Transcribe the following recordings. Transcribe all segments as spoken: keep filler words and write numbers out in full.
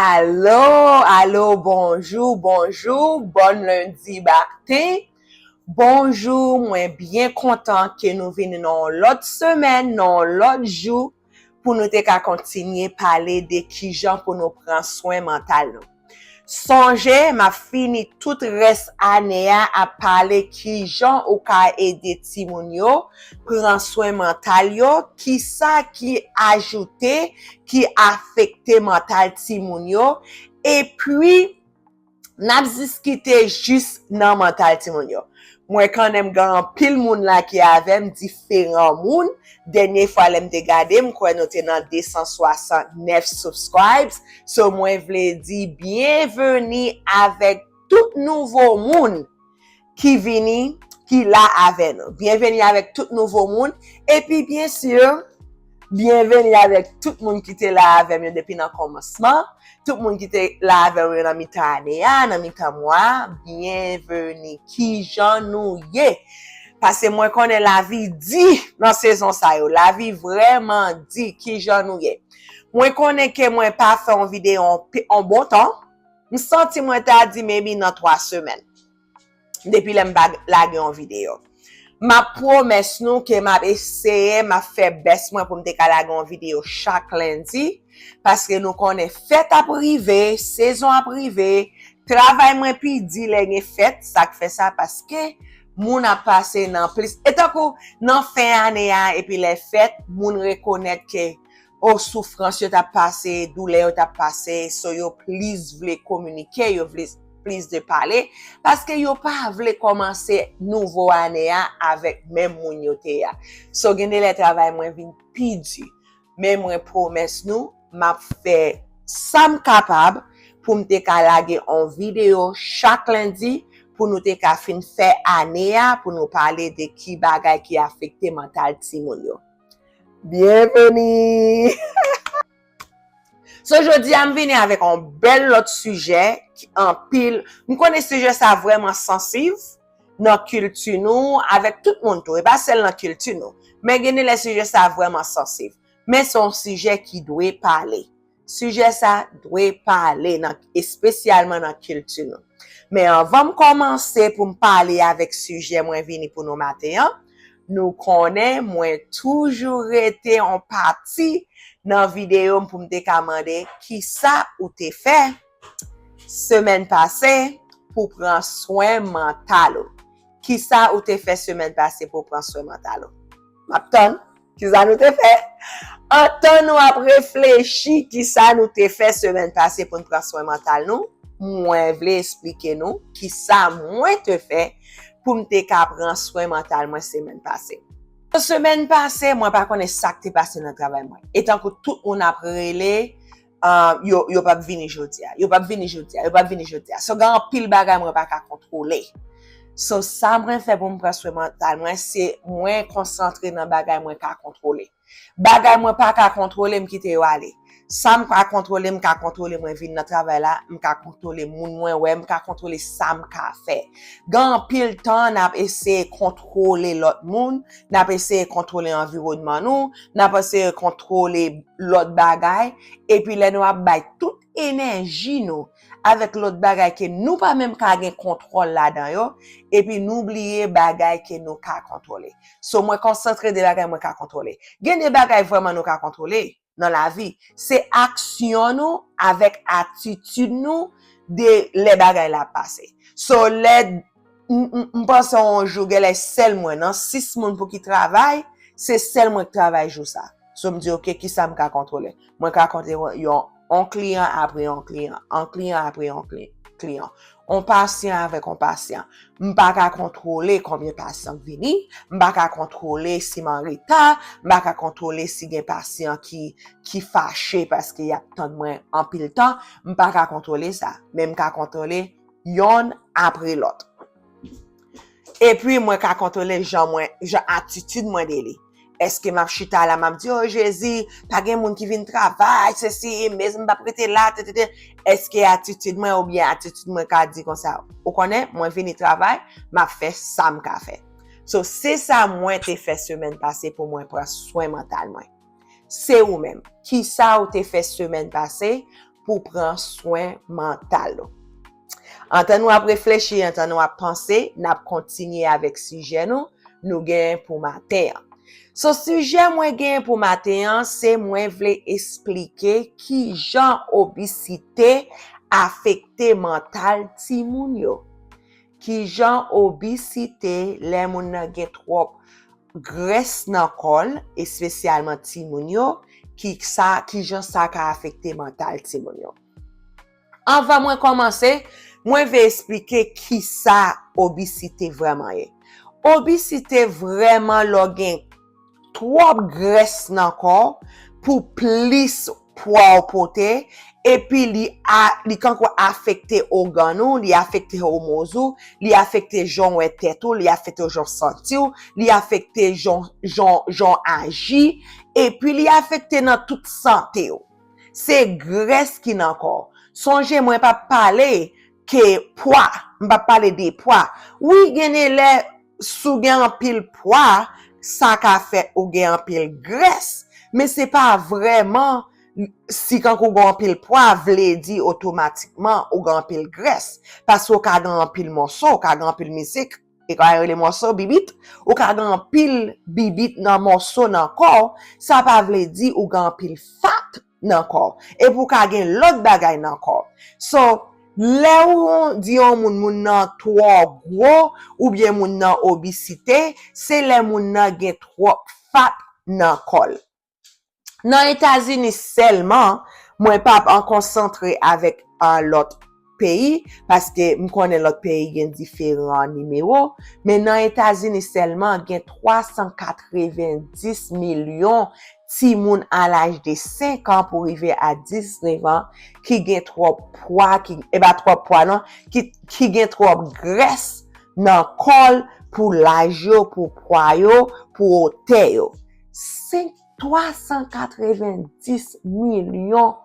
Alo, alo, bonjou, bonjou, bòn lendi maten. Bonjou, mwen byen kontan ke nou vini nan yon lòt semèn, nan yon lòt jou, pou nou te ka kontinye pale de kijan pou nou pran swen mantal nou. Sonje, m ap fini tout rès ane a ap pale kijan ou ka ede timoun yo pran swen mantal yo, kisa ki ajoute, ki afekte mantal timoun yo, epi n ap diskite jis nan mantal timoun yo. Mwen konnen m gen anpil moun la ki avè m, diferan moun. Dènye fwa lè m te gade, m kwè nou te nan de san swasant nèf subscribes. So, mwen vle di byenveni avèk tout nouvo moun ki vini, ki la avè nou. Byenveni avèk tout nouvo moun. Epi, byen si, byenveni avèk tout moun ki te la avè m yo depi nan kòmansman. Tout moun ki te la avè m yo nan mitan ane a, nan mitan mwa a, byenveni. Kijan nou ye? Paske mwen konnen lavi di nan sezon sa yo. Lavi vrèman di. Kijan nou ye? Mwen konnen ke mwen pa fè yon videyo yon pe- yon bon tan. M santi mwen ta di maybe nan twa semèn. Depi lè m pa lage yon videyo. M ap pwomès nou ke m ap eseye, m ap fè bès mwen pou m te ka lage yon videyo chak lendi, paske nou konnen fèt ap rive, sezon ap rive, travay mwen pi di lè gen fèt, sa k fè sa, paske moun ap pase nan plis, e tankou nan fen ane a, epi lè fèt, moun rekonèt ke o soufrans yo t ap pase, doulè yo t ap pase, so yo plis vle kominike, yo vle plis de pale, paske yo pa vle kòmanse nouvo ane a avèk menm moun yo te ye a. So gen de lè travay mwen vin pi di, men mwen pwomès nou, m ap fè sa m kapab pou m te ka lage yon videyo chak lendi pou nou te ka fin fè ane a, pou nou pale de ki bagay ki afekte mantal timoun yo. Byenveni! So, jodi a, m vini avèk yon bèl lòt sijè ki anpil. M konnen sijè sa vrèman sansiv nan kilti nou, avèk tout moun tou. E pa sèl nan kilti nou. Men gen de lè sijè sa vrèman sansiv. Men se yon sijè ki dwe pale. Sijè sa dwe pale, nan, espesyalman nan kilti nou. Men anvan m kòmanse pou m pale avèk sijè mwen vini pou nou maten an, nou konnen mwen toujou rete yon pati nan videyo m pou m te ka mande kisa ou te fè semèn pase pou pran swen mantal ou. Kisa ou te fè semèn pase pou pran swen mantal ou? M ap tann. Kisa nou te fè? Antan nou ap reflechi kisa nou te fè semèn pase pou n pran swen mantal nou, mwen vle esplike nou kisa mwen te fè pou m te ka pran swen mantal mwen semèn pase. Semèn pase, mwen pa konnen sa k te pase nan travay mwen. E tankou tout moun ap rele, ah, yo, yo p ap vini jodi a, yo p ap vini jodi a, yo p ap vini jodi a. So, gen anpil bagay mwen pa ka kontwole. So, sa mwen fè pou m pran swen mantal mwen, se mwen konsantre nan bagay mwen ka kontwole. Bagay mwen pa ka kontwole, m kite yo ale. Sa m ka kontwole, m ka kontwole mwen vin nan travay la, m ka kontwole moun mwen wè, m ka kontwole sa m ka fè. Gen anpil tan n ap eseye kontwole lòt moun, n ap eseye kontwole anviwònman nou, n ap eseye kontwole lòt bagay, epi lè nou ap bay tout enèji nou avèk lòt bagay ke nou pa menm ka gen kontwòl ladan yo, epi nou bliye bagay ke nou ka kontwole. So, mwen konsantre de bagay mwen ka kontwole. Gen de bagay vrèman nou ka kontwole nan lavi. Se aksyon nou avèk atitid nou de lè bagay la ap pase. So, lè m, m, m panse yon jou, genlè sèl mwen, nan sis moun pou ki travay, se sèl mwen k travay jou sa. So, m di, "Ok, kisa m ka kontwole?" Mwen ka kontwole yon, yon kliyan apre yon kliyan, yon kliyan apre yon kli-, kliyan, yon pasyan avèk yon pasyan. M pa ka kontwole konbyen pasyan k vini, m pa ka kontwole si m an reta, m pa ka kontwole si gen pasyan ki, ki fache paske y ap tann mwen anpil tan, m pa ka kontwole sa, men m ka kontwole yonn apre lòt. Epi mwen ka kontwole jan mwen, jan atitid mwen de li. Èske m ap chita la, m ap di, "O Jezi, pa gen moun ki vin travay, sesi, mezanmi, m p ap rete la, tete." Èske atitid mwen oubyen atitid mwen ka di konsa, "Ou konnen, mwen vini travay, m ap fè sa m ka fè." So, se sa mwen te fè semèn pase pou mwen pran swen mantal mwen. Se ou menm. Kisa ou te fè semèn pase pou pran swen mantal nou. Antan nou ap reflechi, antan nou ap panse, n ap kontinye avèk sijè nou, nou gen pou maten an. So, sijè mwen gen pou maten an, se mwen vle esplike kijan obesite afekte mantal timoun yo. Kijan obesite, lè moun nan gen twòp grès nan kò l, espesyalman timoun yo, ki sa, kijan sa ka afekte mantal timoun yo. Anvan mwen kòmanse, mwen vle esplike kisa obesite vrèman ye. Obesite vrèman lè w gen twòp grès nan kò w pou plis pwa w pote, epi li a, li kankou afekte ògàn ou, li afekte òmoz ou, li afekte jan w wè tèt ou, li afekte jan w santi w, li afekte jan, jan, jan w aji, epi li afekte nan tout sante w. Se grès ki nan kò w. Sonje, mwen p ap pale ke pwa, m p ap pale de pwa. Wi, gen de lè, si w gen anpil pwa, sa ka fè ou gen anpil grès. Men se pa vrèman, si kankou w gen anpil pwa, vle di otomatikman ou gen anpil grès. Paske w ka gen anpil mòso, w ka gen anpil mizik, e kòman yo rele mòso, bibit, ou ka gen anpil bibit nan mòso nan kò w, sa pa vle di ou gen anpil fat nan kò w. Epi ou ka gen lòt bagay nan kò w. So, lè ou di yon moun, moun nan twò gwo, oubyen moun nan obesite, se lè moun nan gen twòp fat nan kò l. Nan Etazini sèlman, mwen p ap an konsantre avèk, ah, lòt peyi, paske m konnen lòt peyi gen diferan nimewo, men nan Etazini sèlman, gen twa san katrevenndis milyon timoun a laj de senk an pou rive a diznèf an ki gen twòp pwa, ki, e pa twòp pwa non, ki, ki gen twòp grès nan kò l pou laj yo, pou pwa yo, pou wotè yo. Senk, twa san katrevenndis milyon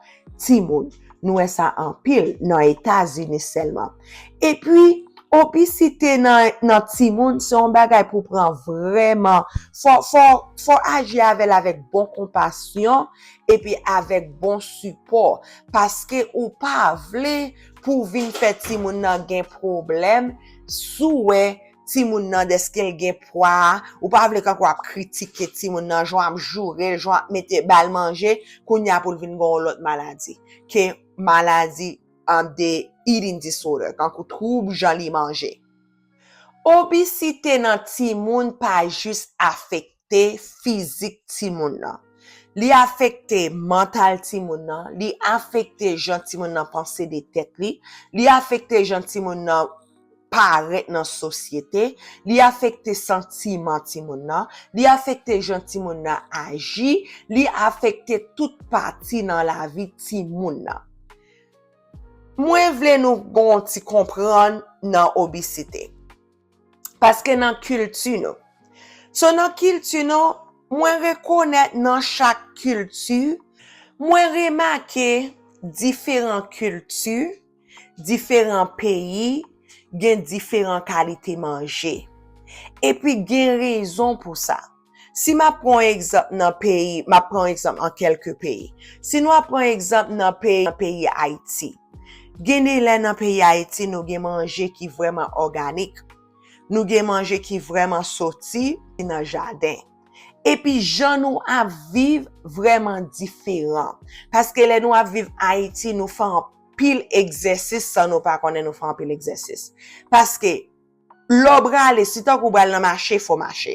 timoun. Nou wè sa anpil nan Etazini sèlman. Epi, obesite nan, nan timoun, se yon bagay pou pran vrèman, fò, fò, fò aji avè l avèk bon konpasyon, epi avèk bon sipò. Paske ou pa vle pou w vin fè timoun nan gen pwoblèm, si w wè timoun nan dèske l gen pwa, ou pa vle kankou w ap kritike timoun nan, jan w ap joure l, jan w ap mete ba l manje, kounye a pou l vin gen yon lòt maladi. Ke maladi, um, de eating disorder, kankou twoub jan li manje. Obesite nan timoun pa jis afekte fizik timoun nan. Li afekte mantal timoun nan, li afekte jan timoun nan panse de tèt li, li afekte jan timoun nan parèt nan sosyete, li afekte santiman timoun nan, li afekte jan timoun nan aji, li afekte tout pati nan lavi timoun nan. Mwen vle nou gen yon ti konprann nan obesite. Paske nan kilti nou. So, nan kilti nou, mwen rekonèt nan chak kilti, mwen remake diferan kilti, diferan peyi, gen diferan kalite manje. Epi gen rezon pou sa. Si m ap pran yon egzanp nan peyi, m ap pran yon egzanp an kèlke peyi. Si nou ap pran egzanp nan peyi, nan peyi Ayiti, gen de lè nan peyi Ayiti, nou gen manje ki vrèman òganik. Nou gen manje ki vrèman soti nan jaden. Epi jan nou ap viv vrèman diferan. Paske lè nou ap viv Ayiti, nou fè anpil egzèsis san nou pa konnen nou fè anpil egzèsis. Paske lè w prale, si tankou w pral nan mache, fò w mache.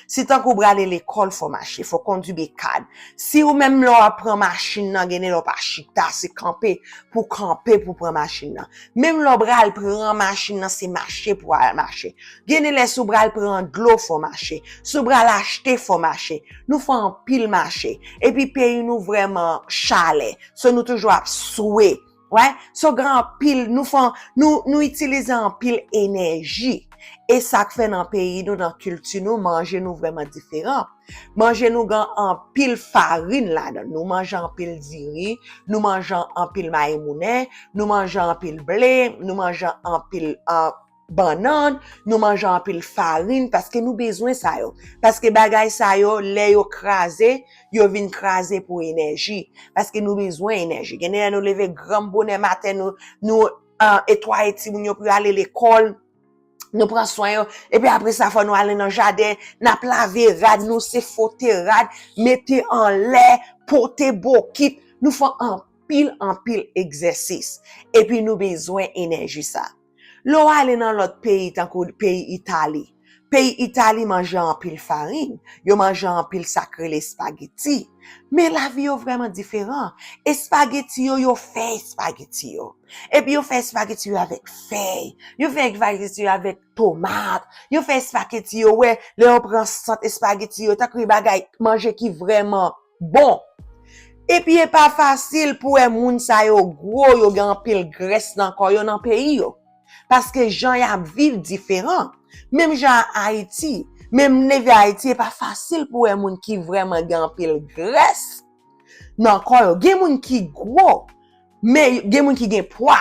Si tankou w prale lekòl, fò w mache, fò w kondui bekad. Si ou menm lè w ap pran machin nan, gen de lè w pa chita, se kanpe pou w kanpe pou w pran machin nan. Menm lè w pral pran machin nan, se mache pou w al mache. Gen de lè si w pral pran dlo, fò w mache. Si w pral achte, fò w mache. Nou fè anpil mache. Epi peyi nou vrèman chalè. So nou toujou ap swe. Wè, so gen anpil, nou fè, nou, nou itilize anpil enèji. E sa k fè nan peyi nou, nan kilti nou, manje nou vrèman diferan. Manje nou gen anpil farin ladan l. Nou manje anpil diri, nou manje anpil mayi moulen, nou manje anpil ble, nou manje anpil, ah, bannann, nou manje anpil farin, paske nou bezwen sa yo. Paske bagay sa yo, lè yo kraze, yo vin kraze pou enèji. Paske nou bezwen enèji. Gen de lè nou leve granm bonè maten, nou, nou uh, etwaye timoun yo pou yo ale lekòl, nou pran swen yo, epi apre sa, fò nou ale nan jaden, n ap lave rad, nou se fote rad, mete anlè, pote bokit, nou fè anpil, anpil egzèsis. Epi nou bezwen enèji sa. Lè w ale nan lòt peyi, tankou peyi Itali, peyi Itali manje anpil farin, yo manje anpil sa k rele espageti. Men lavi yo vrèman diferan. Espageti yo, yo fè espageti yo. Epi yo fè espageti yo avèk fèy. Yo fè espageti yo avèk tomat. Yo fè espageti yo, wè, lè yo pran sant espageti yo, tankou bagay manje ki vrèman bon. Epi e pa fasil pou wè moun sa yo gwo, yo gen anpil grès nan kò yo nan peyi yo. Paske jan y ap viv diferan. Menm jan Ayiti, menm leve Ayiti, e pa fasil pou wè moun ki vrèman gen anpil grès nan kò yo. Gen moun ki gwo, men gen moun ki gen pwa.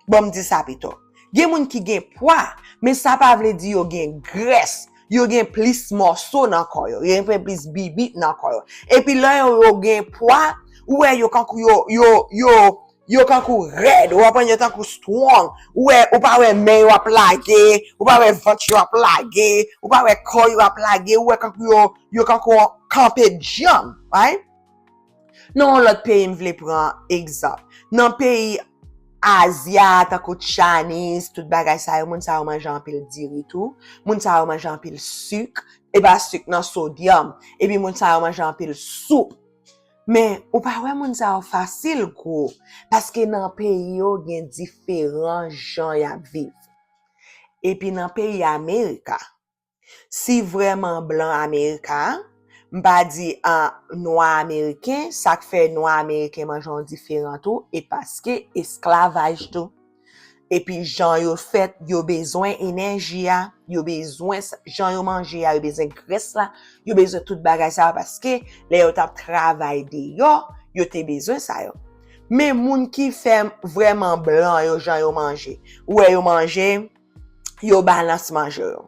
Bon, m di sa pito. Gen moun ki gen pwa, men sa pa vle di yo gen grès. Yo gen plis mòso nan kò yo. Yo gen plis bibit nan kò yo. Epi lè yo, yo gen pwa, ou wè yo kankou yo, yo, yo, yo kankou rèd. Ou konprann, yo tankou strong. Ou wè, ou pa wè men yo ap lage, ou pa wè vant yo ap lage, ou pa wè kò yo ap lage, ou wè kankou yo, yo kankou kanpe djanm, right? Nan yon lòt peyi, m vle pran egzanp. Nan peyi Azya, tankou Chinese, tout bagay sa yo, moun sa yo manje anpil diri tou. Moun sa yo manje anpil sik. E pa sik nan, sodyòm. Epi moun sa yo manje anpil soup. Men, ou pa wè moun sa yo fasil gwo. Paske nan peyi yo, gen diferan jan y ap viv. Epi nan peyi Amerika, si vrèman blan Amerika, m pa di a nwa ameriken, sa k fè nwa ameriken manje yon diferan tou, e paske esklavaj tou. Epi jan yo fèt, yo bezwen enèji a, yo bezwen s- jan yo manje a, yo bezwen grès la, yo bezwen tout bagay sa yo, paske lè yo t ap travay deyò, yo te bezwen sa yo. Men moun ki fè vrèman blan yo, jan yo manje, ou wè yo manje, yo balans manje yo.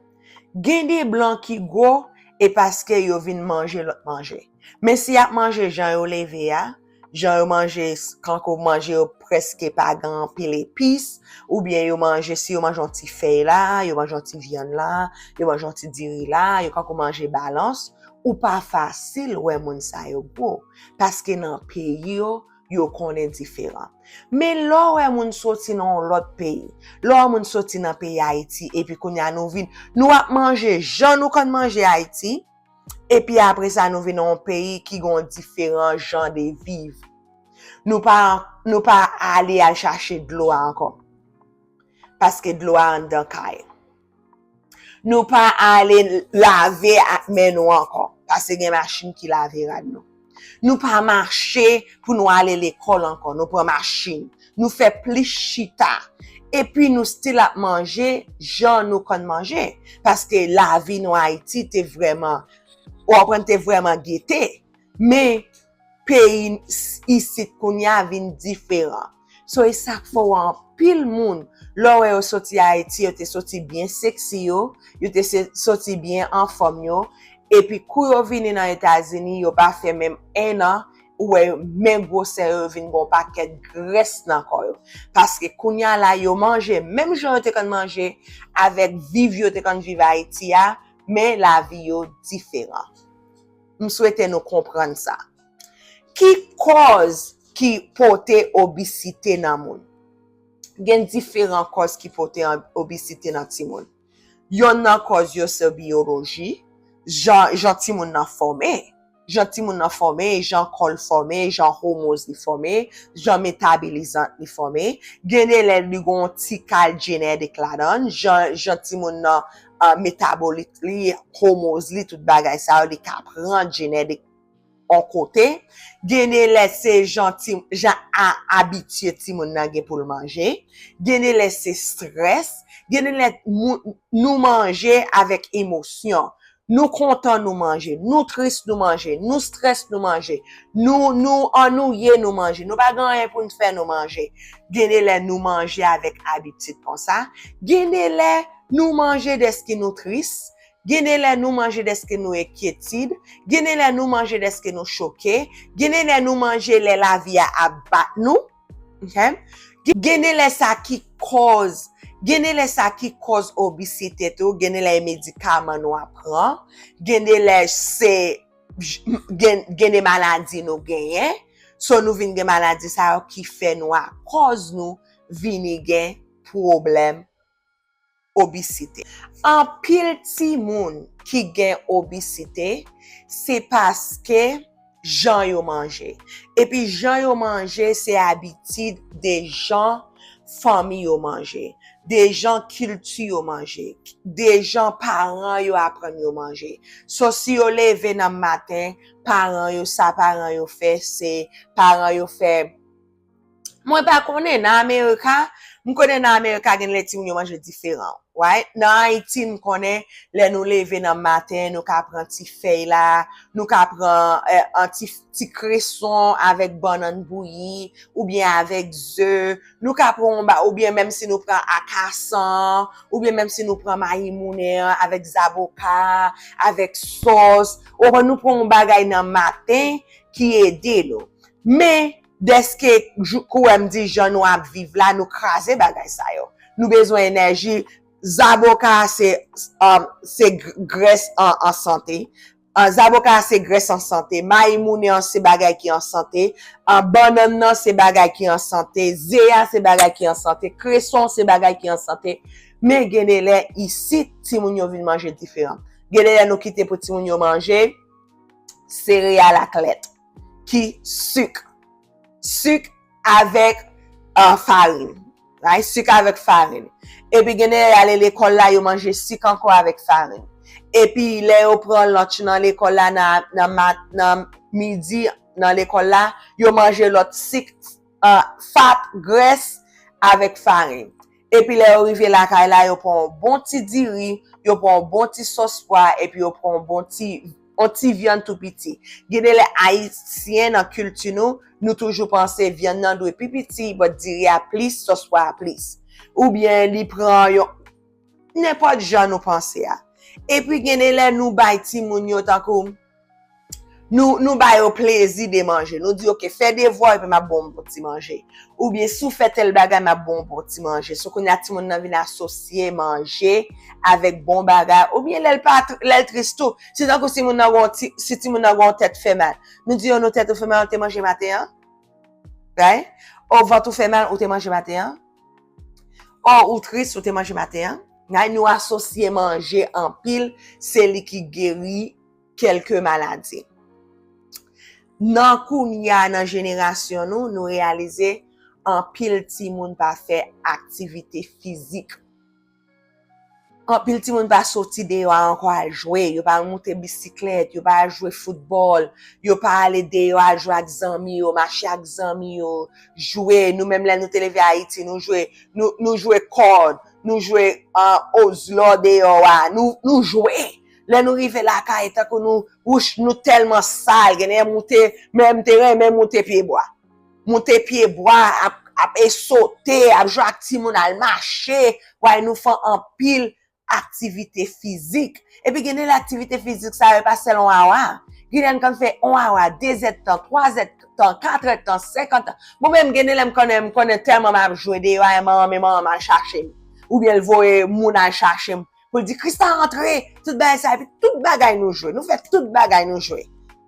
Gen de blan ki gwo, e paske yo vin manje lòt manje. Men si y ap manje jan yo leve a, jan yo manje, kankou manje yo prèske pa gen anpil epis, oubyen yo manje, si yo manje yon ti fèy la, yo manje yon ti vyann la, yo manje yon ti diri la, yo kankou manje balans, ou pa fasil wè moun sa yo gwo. Paske nan peyi yo, yo konnen diferan. Men lè w wè moun soti nan yon lòt peyi, lè w wè moun soti nan peyi Ayiti, epi kounye a nou vin, nou ap manje jan nou konn manje Ayiti, epi apre sa nou vin nan yon peyi ki gen yon diferan jan de viv. Nou pa, nou pa ale al chache dlo a ankò. Paske dlo a anndan kay. Nou pa ale lave ak men nou ankò, paske gen machin ki lave rad nou. Nou pa mache pou nou ale lekòl ankò, nou pran machin. Nou fè plis chita. Epi nou still ap manje jan nou konn manje. Paske lavi nou Ayiti te vrèman, w konprann, te vrèman gete. Men peyi isit kounye a vin diferan. So, e sa k fè w wè anpil moun, lè w wè yo soti Ayiti, yo te soti byen seksi yo, yo te se- soti byen anfòm yo, epi kou yo vini nan Etazini, yo pa fè menm en an, ou wè yo, men gwosè yo, yo vin gen yon pakèt grès nan kò yo. Paske kounye a la, yo manje menm jan yo te konn manje, avèk viv yo te konn viv Ayiti a, men lavi yo diferan. M swete nou konprann sa. Ki kòz ki pote obisite nan moun? Gen diferan kòz ki pote an- obisite nan timoun. Yonn nan kòz yo se biyoloji, jan, jan timoun nan fòme. Jan timoun nan fòme, jan kò l fòme, jan hormones li fòme, jan metabolizant li fòme. Gen de lè li gon ti kal genetic ladan l, jan, jan timoun nan uh, metabolit li, hormones li, tout bagay sa yo, li ka pran genetic on kote. Gen de lè se jan ti, jan a, abitye timoun nan gen pou l manje. Gen de lè se strès. Gen de lè mou- nou manje avèk emosyon. Nou kontan, nou manje. Nou tris, nou manje. Nou strès, nou manje. Nou, nou annwiye, nou manje. Nou pa gen anyen pou n fè, nou manje. Gen de lè nou manje avèk abitid konsa. Gen de lè nou manje dèske nou tris. Gen de lè nou manje dèske nou enkyetid. Gen de lè nou manje dèske nou choke. Gen de lè nou manje lè lavi a ap bat nou. Ok? Gen de lè sa ki kòz, gen de lè sa ki kòz obesite tou, gen de lè e medikaman nou ap pran, gen de lè se gen, gen de maladi nou genyen. So nou vin gen maladi sa yo ki fè nou a kòz nou vini gen pwoblèm obesite. Anpil timoun ki gen obesite, se paske jan yo manje. Epi jan yo manje, se abitid de jan fanmi yo manje, de jan kilti yo manje, de jan paran yo aprann yo manje. So, si yo leve nan maten, paran yo, sa paran yo fè, se paran yo fè Mwen pa konnen, nan Amerika, m konnen nan Amerika gen lè timoun yo manje diferan, right? Nan Ayiti, m konnen lè nou leve nan maten, nou ka pran ti fèy la, nou ka pran eh, an ti, ti kreson avèk bannann bouyi, oubyen avèk ze, nou ka pran yon ba, oubyen menm si nou pran akasan, oubyen menm si nou pran mayi mounen an avèk zaboka, avèk sòs, ou konprann, nou pran yon bagay nan maten ki ede nou. Men, dèske, jou- kou wè m di jan nou ap viv la, nou kraze bagay sa yo. Nou bezwen enèji. Zaboka se, um, se gr- grès an, an sante. Uh, zaboka se grès an sante. Mayi mounen an se bagay ki an sante. Uh, bannann nan se bagay ki an sante. Ze a se bagay ki an sante. Kreson se bagay ki an sante. Men gen de lè isit, timoun yo vin manje diferan. Gen de lè nou kite pou timoun yo manje sereyal ak lèt, ki sik. Sik avèk uh, farin. Right? Sik avèk farin. Epi gen de lè y ale lekòl la, yo manje sik ankò avèk farin. Epi lè yo pran lunch nan lekòl la, nan, nan, mat- nan midi, nan lekòl la, yo manje lòt sik uh, fat, grès, avèk farin. Epi lè yo rive lakay la, yo pran yon bon ti diri, yo pran yon bon ti sòs pwa, epi yo pran yon bon ti, yon ti vyann tou piti. Gen de lè Ayisyen nan kilti nou, nou toujou panse vyann nan dwe pi piti, but diri a plis, sòs pwa a plis. Oubyen li pran yon, nenpòt jan nou panse a. Epi gen de lè nou bay timoun yo tankou, nou, nou ba yo plezi de manje. Nou di, "Ok, fè devwa epi m ap ba w yon bon ti manje." Oubyen, "Si w fè tèl bagay, m ap ba w yon bon ti manje." So, kounye a, timoun nan vin asosye manje avèk bon bagay. Oubyen, lè l pa tr- lè l tris tou. Si tankou si moun nan gon ti- si timoun nan gon tèt fè mal, nou di yo, "Non, tèt ou fè mal, ou te manje maten an?" Right? O, vant ou fè mal, ou te manje maten an? O, ou tris, ou te manje maten an? Right? Nou asosye manje anpil, se li ki geri kèlke maladi. Nan kounye a, nan jenerasyon nou, nou reyalize anpil timoun pa fè aktivite fizik. Anpil timoun pa soti deyò a ankò al jwe, yo pa moute bisiklèt, yo pa al jwe foutbòl, yo pa ale deyò al jwe ak zanmi yo, mache ak zanmi yo, jwe. Nou menm lè nou te leve Ayiti, nou jwe, nou, nou jwe kòd, nou jwe uh, ozlò deyò a, nou, nou jwe. Lè nou rive lakay, tankou nou, wouch, nou tèlman sal, gen de lè moute, men m te renmen moute pyebwa. Moute pyebwa, ap, ap esote, ap jwe ak timoun, al mache, why nou fè anpil aktivite fizik. Epi gen de lè aktivite fizik sa yo pa sèl yon awa. Gen de lè n konn fè yon awa, de zèdtan, twa zèdtan, kat èdtan, senk èdtan. Mwen menm gen de lè m konnen, m konnen tèlman m ap jwe deyò a, manman m, manman m al chache m. Oubyen l voye moun al chache m. Pou l di, "Krista, antre!" Tout bagay sa, epi tout bagay nou jwe. Nou fè tout bagay nou jwe.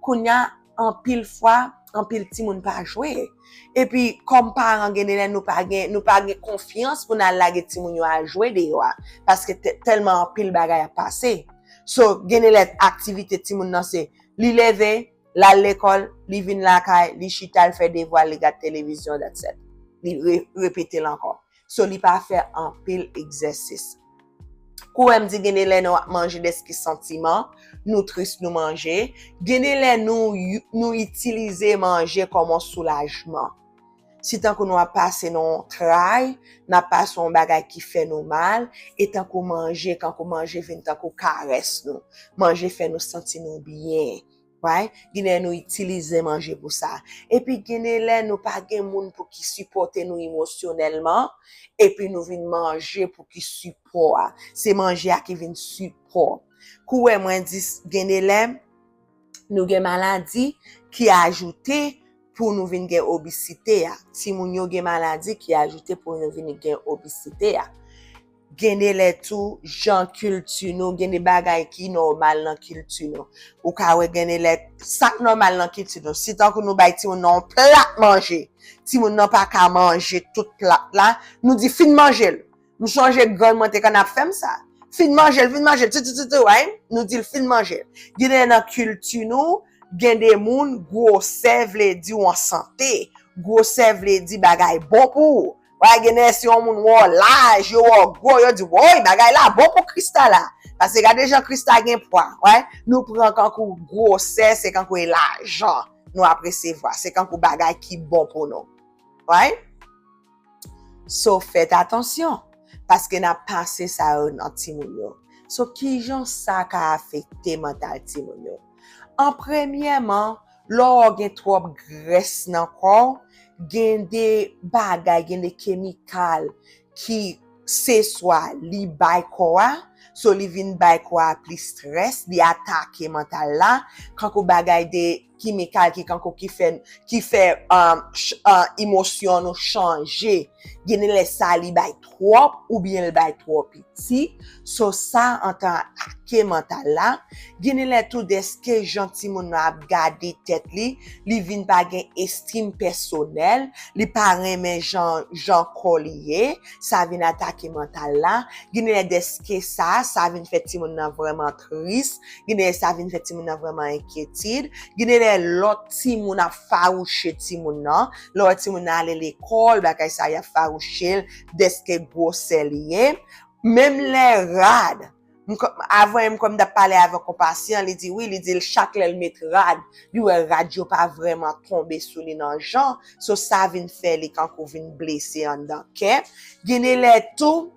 Kounye a, anpil fwa, anpil timoun pa jwe. Epi, kòm paran, gen de lè nou pa gen, nou pa gen konfyans pou n al lage timoun yo al jwe deyò a. Paske tè- tèlman anpil bagay ap pase. So, gen de lè aktivite timoun nan se, li leve, l al lekòl, li vin lakay, li chita, l fè devwa, li gad televizyon, that's it. Li re- repete l ankò. So, li pa fè anpil egzèsis. Kou wè m di gen de lè nou ap manje dèske santiman, nou tris nou manje. Gen de lè nou, nou itilize manje kòm yon soulajman. Si tankou nou ap pase nan yon tray, n ap pase yon bagay ki fè nou mal, e tankou manje, kankou manje vin tankou karès nou. Manje fè nou santi nou byen. Right? Gen lè nou itilize manje pou sa. Epi gen de lè nou pa gen moun pou ki sipòte nou emosyonèlman, epi nou vin manje pou ki sipò a. Se manje a ki vin sipò. Kou wè mwen di s- gen de lè nou gen maladi ki ajoute pou nou vin gen obezite a. Timoun yo gen maladi ki ajoute pou nou vin gen obezite a. Gen de lè tou, jan kilti nou, gen de bagay ki nòmal nan kilti nou. Ou ka wè gen de lè, sa k nòmal nan kilti nou. Si tankou nou bay timoun nan yon plat manje, timoun nan pa ka manje tout plat la, nou di fin manje l. M sonje grann mwen te konn ap fè m sa. Fin manje l, fin manje l, ti, ti, ti, ti, right? Nou di l fin manje l. Gen de lè nan kilti nou, gen de moun, gwosè vle di w an sante. Gwosè vle di bagay bon pou ou. Wè, gen de lè si yon moun wè w laj, yo wè w gwo, yo di, woy, bagay la bon pou Krista la. Paske gade jan Krista gen pwa, wè. Nou pran kankou gwosè, se kankou e lajan nou ap resevwa. Se kankou bagay ki bon pou nou. Wè? So, fèt atansyon, paske n ap pase sa yo nan timoun yo. So, kijan sa ka afekte mantal timoun yo? An premyèman, lè w gen twòp grès nan kò w, gen de bagay, gen de kemikal ki se swa li bay kò a, so li vin bay kò a plis strès, li atake mantal la, kankou bagay de kemikal ki kankou ki fè, ki fè um, ch- uh, emosyon nou chanje. Gen de lè sa li bay twòp oubyen l bay twò piti. So sa antan atake mantal la. Gen de lè tou dèske jan timoun nan ap gade tèt li, li vin pa gen estim pèsonèl, li pa renmen jan, jan kò li ye, sa vin atake mantal la. Gen de lè dèske sa, sa vin fè timoun nan vrèman tris, gen de lè sa vin fè timoun nan vrèman enkyetid, gen de lè lòt timoun ap fawouche timoun nan, lè w wè timoun nan ale lekòl, bagay sa y ap fawouche l, dèske gwosè li ye. Menm lè rad, m ko- avan m kòm t ap pale avèk yon pasyan, li di wi, li di l chak lè l met rad, li wè rad yo pa vrèman tonbe sou li nan jan, so sa vin fè li kankou vin blese anndan kè. Gen de lè tou,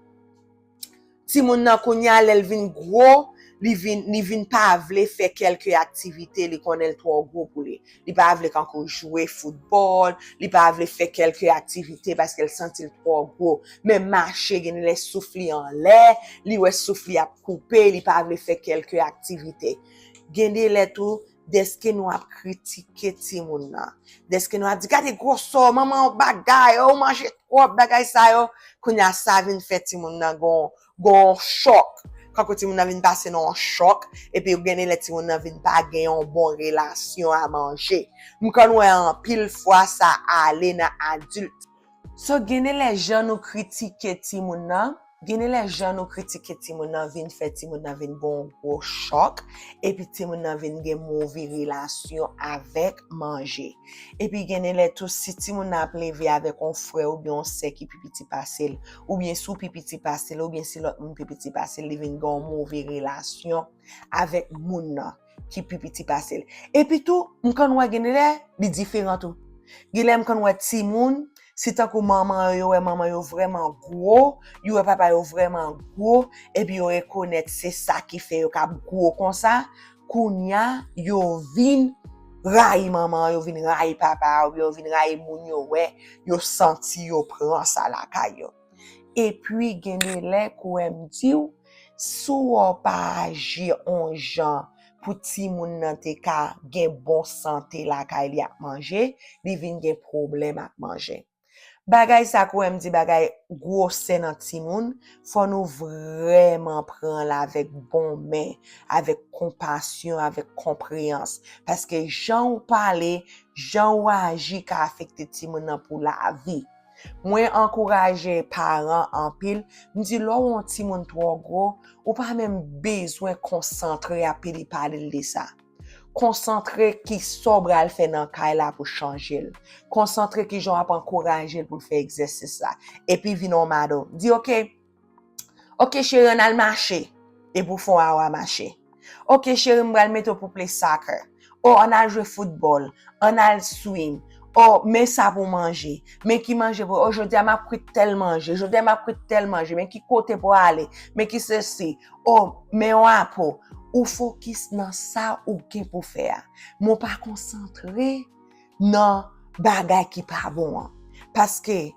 timoun nan kounye a lè l vin gwo, li vin, li vin pa vle fè kèlke aktivite, li konnen l twò gwo pou li. Li pa vle kankou jwe foutbòl, li pa vle fè kèlke aktivite paske l santi l twò gwo. Men mache, gen de lè souf li anlè, li wè souf li ap koupe, li pa vle fè kèlke aktivite. Gen de lè tou, dèske nou ap kritike timoun nan. Dèske nou ap di, gade gwosè w, manman w bagay, ou manje twòp bagay sa yo. Kounye a sa vin fè timoun nan gon, gon chòk. Kankou timoun nan vin pase nan yon chòk, epi gen de lè timoun nan vin pa gen yon bon relasyon a manje. M konn wè anpil fwa sa ale nan adilt. So, gen de lè jan nou kritike timoun nan, gen de lè jan nou kritike timoun nan vin fè timoun nan vin gen yon gwo chòk, epi timoun nan vin gen move relasyon avèk manje. Epi gen de lè tou, si timoun nan ap leve avèk yon frè oubyen yon sè ki pi piti pase l, oubyen si w pi piti pase l, oubyen si lòt moun pi piti pase l, li vin gen yon move relasyon avèk moun nan ki pi piti pase l. Epi tou, m konn wè gen de lè, li diferan tou. Gen lè m konn wè timoun, si tankou manman yo, yo wè manman yo vrèman gwo, yo wè papa yo vrèman gwo, epi yo rekonèt se sa ki fè yo ka gwo konsa, kounye a, yo vin rayi manman, yo vin rayi papa, oubyen yo vin rayi moun yo wè, yo santi yo pran sa lakay yo. Epi gen de lè, kou wè m di w, si w pa aji on jan pou timoun nan te ka gen bon sante lakay li ak manje, li vin gen pwoblèm ak manje. Bagay sa, kou wè m di bagay gwosè nan timoun, fò nou vrèman pran l avèk bon men, avèk konpasyon, avèk konpreyans. Paske jan w pale, jan w aji ka afekte timoun nan pou lavi. Mwen ankouraje paran anpil, m di lè w wè yon timoun twò gwo, ou pa menm bezwen konsantre ap li pale l de sa. Konsantre ki sa w pral fè nan kay la pou chanje l. Konsantre ki jan w ap ankouraje l pou l fè egzèsis la. Epi vin yon mado. Di, oke, oke cheri, ann al mache. Epi w fè yon awa mache. Oke cheri, m pral mete w pou play soccer. O, ann al jwe foutbòl. Ann al swim. O, men sa pou manje. Men ki manje pou, o, jodi a m ap kwit tèl manje. Jodi a m ap kwit tèl manje. Men ki kote pou ale. Men ki sesi. O, men yon apo. Ou fokis nan sa ou gen pou fè a. Men w pa konsantre nan bagay ki pa bon an. Paske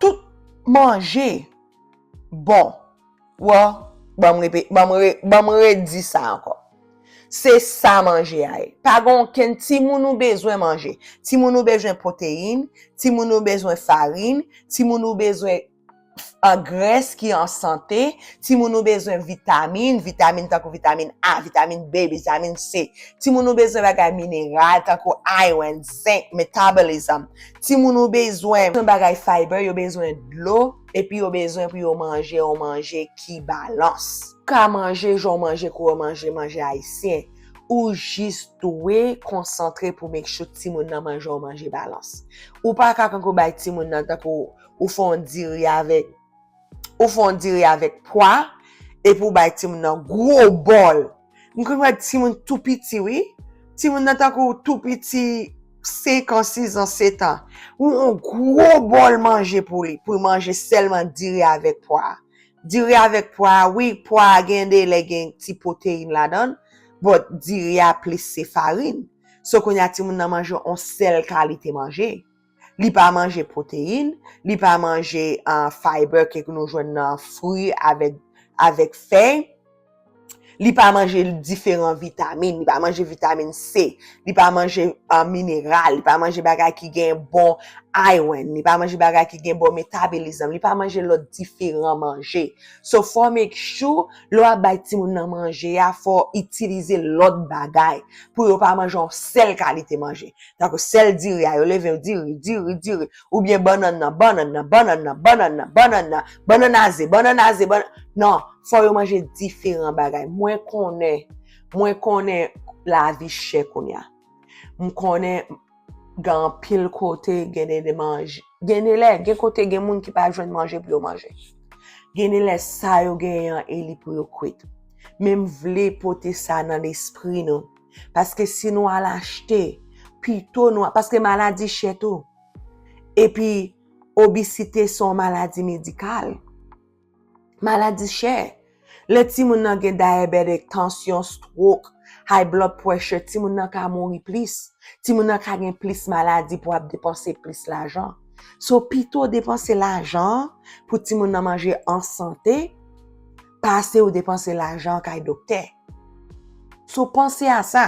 tout manje bon. Wè, ban m repe-, ban m re-, ban m redi sa ankò. Se sa manje a ye. Pa gen okenn timoun ou bezwen manje. Timoun ou bezwen pwoteyin, timoun ou bezwen farin, timoun ou bezwen an grès ki an sante, timoun ou bezwen vitamin, vitamin tankou vitamin A, vitamin B, vitamin C. Timoun ou bezwen bagay mineral tankou iron, zinc, metabolism. Timoun ou bezwen bagay fiber, yo bezwen dlo, epi yo bezwen pou yo manje yon manje ki balans. Ou ka manje jan w manje kou w manje manje ayisyen. Ou jis dwe konsantre pou make sure timoun nan manje yon manje balans. Ou pa ka kankou bay timoun nan tankou ou fè yon diri avèk, ou fè yon diri avèk pwa, epi ou bay timoun nan gwo bòl. M konn wè timoun tou piti, wi. Timoun nan tankou tou piti, senk an, sis an, sèt an. Ou yon gwo bòl manje pou li, pou l manje sèlman diri avèk pwa. Diri avèk pwa, wi, pwa gen de lè gen ti pwoteyin ladan l, but diri a plis se farin. So, kounye a, timoun nan manje yon sèl kalite manje. Li pa manje pwoteyin, li pa manje, ah, fiber ke nou jwenn nan fwi avèk, avèk fèy. Li pa manje diferan vitamin, li pa manje vitamin C, li pa manje, ah, mineral, li pa manje bagay ki gen bon iron, li pa manje bagay ki gen bon metabolism, li pa manje lòt diferan manje. So, fò make sure, lè w ap bay timoun nan manje a, fò itilize lòt bagay pou yo pa manje yon sèl kalite manje. Tankou sèl diri a, yo leve yo diri, diri, diri. Oubyen bannann nan, bannann nan, bannann nan, bannann nan, bannann nan, bannann a ze, bannann a ze, bannann. Non, fò yo manje diferan bagay. Mwen konnen, mwen konnen lavi chè kounye a. M konnen gen anpil kote, gen de, de manje. Gen de lè, gen kote, gen moun ki pa jwenn manje pou yo manje. Gen de lè, sa yo genyen an, e li pou yo kwit. Men m vle pote sa nan lespri nou. Paske si nou al achte, pito nou, paske maladi chè tou. Epi, obezite se yon maladi medikal. Maladi chè. Lè timoun nan gen diabetic, tansyon, stroke, high blood pressure, timoun nan ka mouri plis. Timoun nan ka gen plis maladi pou ap depanse plis lajan. So, pito depanse lajan pou timoun nan manje an sante, pase ou depanse lajan kay doktè. So, panse a sa.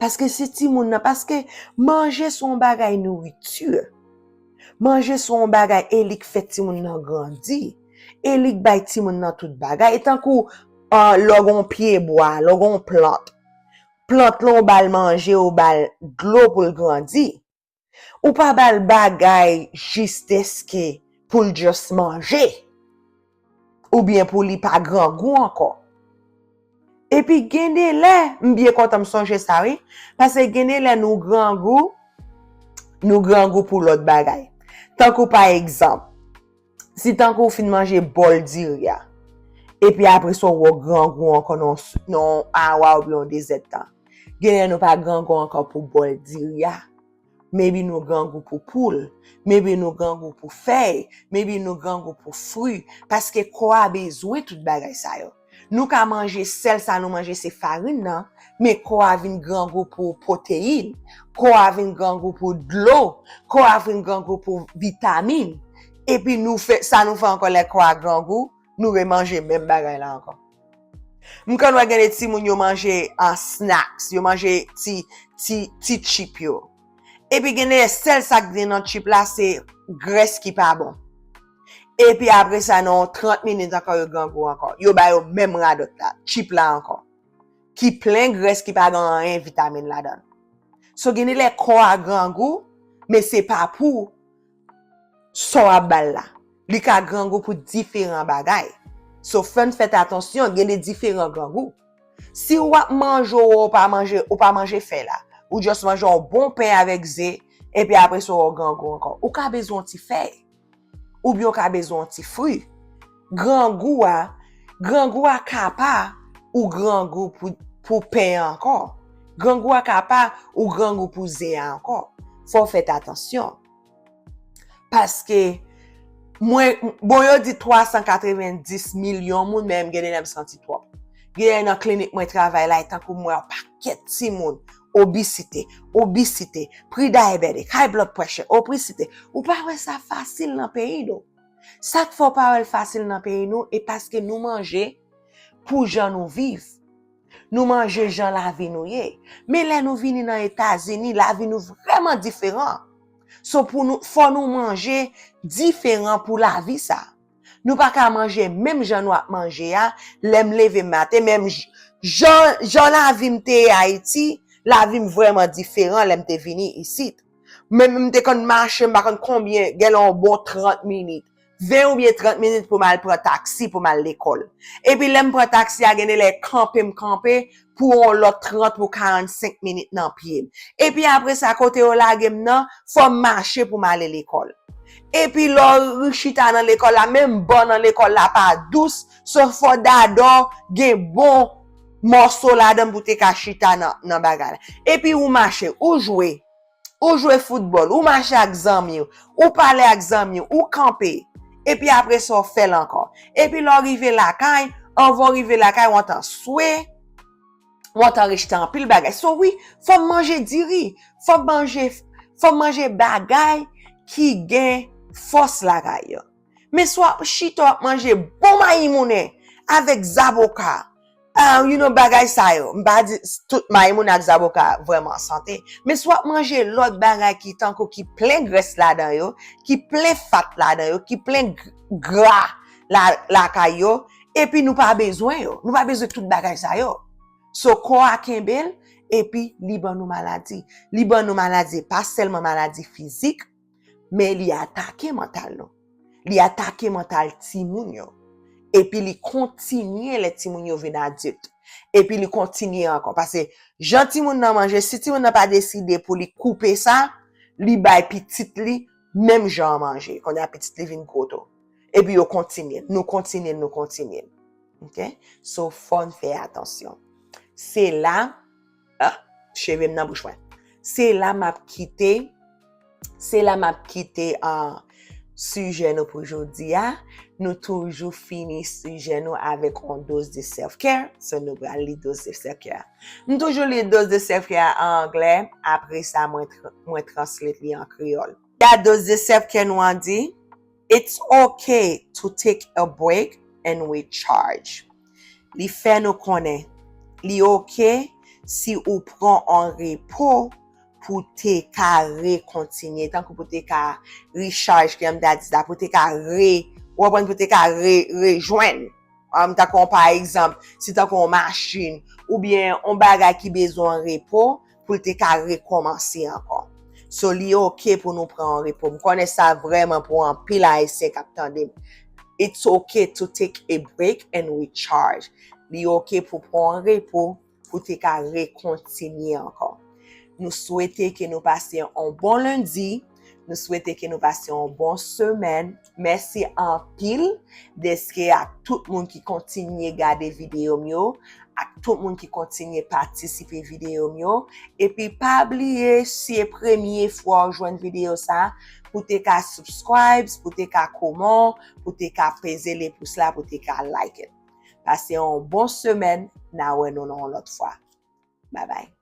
Paske se timoun nan, paske manje se yon bagay nouriti. Manje se yon bagay, e li k fè timoun nan grandi. E li k bay timoun nan tout bagay. E tankou, ah, lè w gen yon pyebwa, lè w gen yon plant. Plant lan, ou ba l manje, ou ba l dlo pou l grandi. Ou pa ba l bagay jis dèske pou l just manje. Oubyen pou li pa grangou ankò. Epi gen de lè, m byen kontan m sonje sa, wi. Paske gen de lè nou grangou, nou grangou pou lòt bagay. Tankou pa egzanp, si tankou w fin manje bòl diri a, epi apre sa w grangou ankò nan yon, nan yon awa oubyen yon dezèdtan. Gen lè nou pa grangou ankò pou bòl diri a. Maybe nou grangou pou poul. Maybe nou grangou pou fèy. Maybe nou grangou pou fwi. Paske kò a bezwen tout bagay sa yo. Nou ka manje, sèl sa nou manje se farin nan, men kò a vin grangou pou pwoteyin. Kò a vin grangou pou dlo. Kò a vin grangou pou vitamin. Epi nou fè, sa nou fè ankò lè kò a grangou, nou remanje menm bagay la ankò. M konn wè gen de timoun yo manje, ah, snacks, yo manje ti, ti, ti chip yo. Epi gen de sèl sa k gen nan chip la se grès ki pa bon. Epi apre sa, nan yon trant minit ankò, yo grangou ankò. Yo ba yo menm radòt la, chip la ankò. Ki plen grès, ki pa gen anyen vitamin ladan l. So, gen de lè kò a grangou, men se pa pou sa w ap ba l la. Li ka grangou pou diferan bagay. So, fò n fè atansyon, gen de diferan grangou. Si w ap manje, w pa manje, ou pa manje fèy la, ou just manje yon bon pen avèk ze, epi apre sa, w grangou ankò. Ou ka bezwen yon ti fèy. Oubyen w ka bezwen yon ti fwi. Grangou a, grangou a ka pa ou grangou pou, pou pen an ankò. Grangou a ka pa ou grangou pou zen an ankò. Fò w fè atansyon. Paske, mwen, bon, yo di twa san katrevenndis milyon moun, men m gen de lè m santi twòp. Gen nan klinik mwen travay la, e tankou m wè yon pakèt timoun, obisite, obisite, pre-diabetic, high blood pressure, obisite. Ou pa wè sa fasil nan peyi nou. Sa k fè w pa wè l fasil nan peyi nou, e paske nou manje pou jan nou viv. Nou manje jan lavi nou ye. Men lè nou vini nan Etazini, lavi nou vrèman diferan. So pou nou, fò nou manje diferan pou lavi sa. Nou pa ka manje menm jan nou ap manje a, lè m leve maten, menm j-, jan, jan lavi m te ye Ayiti, lavi m vrèman diferan lè m te vini isit. Menm m te konn mache, m pa konn konbyen, gen yon bon trant minit, ven oubyen trant minit pou m al pran taksi, pou m al lekòl. Epi lè m pran taksi a, gen de lè kanpe m kanpe pou yon lòt trant pou karannsenk minit nan pye m. Epi apre sa, kote yo lage m nan, fò m mache pou m ale lekòl. Epi lè w chita nan lekòl la, menm ban nan lekòl la pa dous, so fò dadò gen bon mòso ladan pou te ka chita nan, nan bagay la. Epi ou mache, ou jwe, ou jwe foutbòl, ou mache ak zanmi w, ou pale ak zanmi w, ou kanpe. Epi apre sa, w fè l ankò. Epi lè w rive lakay, anvan w rive lakay, w antan swe, w antan rechte anpil bagay. So wi, fò m manje diri, fò m manje, fò m manje bagay ki gen fòs lakay yo. Men si w ap chita w ap manje bon mayimounen avèk zaboka, ah, you know, bagay sa yo. M pa di s-, tout mayimounen ak zaboka vrèman an sante. Men si w ap manje lòt bagay ki tankou ki plen grès ladan yo, ki plen fat ladan yo, ki plen g-, gra la, lakay yo, epi nou pa bezwen yo. Nou pa bezwen tout bagay sa yo. So, kò a kenbe l, epi li ban nou maladi. Li ban nou maladi, pa sèlman maladi fizik, men li atake mantal nou. Li atake mantal timoun yo. Epi li kontinye lè timoun yo vin adilt. Epi li kontinye ankò. Paske jan timoun nan manje, si timoun nan pa deside pou li koupe sa, li bay pitit li menm jan an manje. Kounye a pitit li vin gwo tou. Epi yo kontinye, nou kontinye, nou kontinye. Ok? So, fò n fè atansyon. Se la, ah, cheve m nan bouch mwen. Se la m ap kite, se la m ap kite, ah, sijè nou pou jodi a. Nou toujou fini sijè nou avèk yon dose de self-care. So, nou pral li dose de self-care. M toujou li dose de self-care an anglè. Apre sa, mwen tr-, mwen translate li an kreyòl. Ya dose de self-care nou an di, "It's okay to take a break and recharge." Li fè nou konnen li oke si ou pran yon repo pou te ka rekontinye, tankou pou te ka recharge, ke m ta di sa, pou te ka re, ou konprann, pou te ka re, rejwenn. Um, tankou, pa egzanp, si tankou yon machin, oubyen yon bagay ki bezwen repo, pou l te ka rekòmanse ankò. So, li oke pou nou pran yon repo. M konnen sa vrèman pou anpil Ayisyen k ap tande m. It's okay to take a break and recharge. Li oke pou pran yon repo, pou te ka rekontinye ankò. Nou swete ke nou pase yon bon lendi. Nou swete ke nou pase yon bon semèn. Mèsi anpil dèske ak tout moun ki kontinye gade videyo m yo, ak tout moun ki kontinye patisipe videyo m yo. Epi pa bliye, si e premye fwa w jwenn videyo sa, pou te ka subscribe, pou te ka kòman, pou te ka peze le pous la, pou te ka like it. Pase yon bon semèn, n a wè nou nan yon lòt fwa. Bye bye.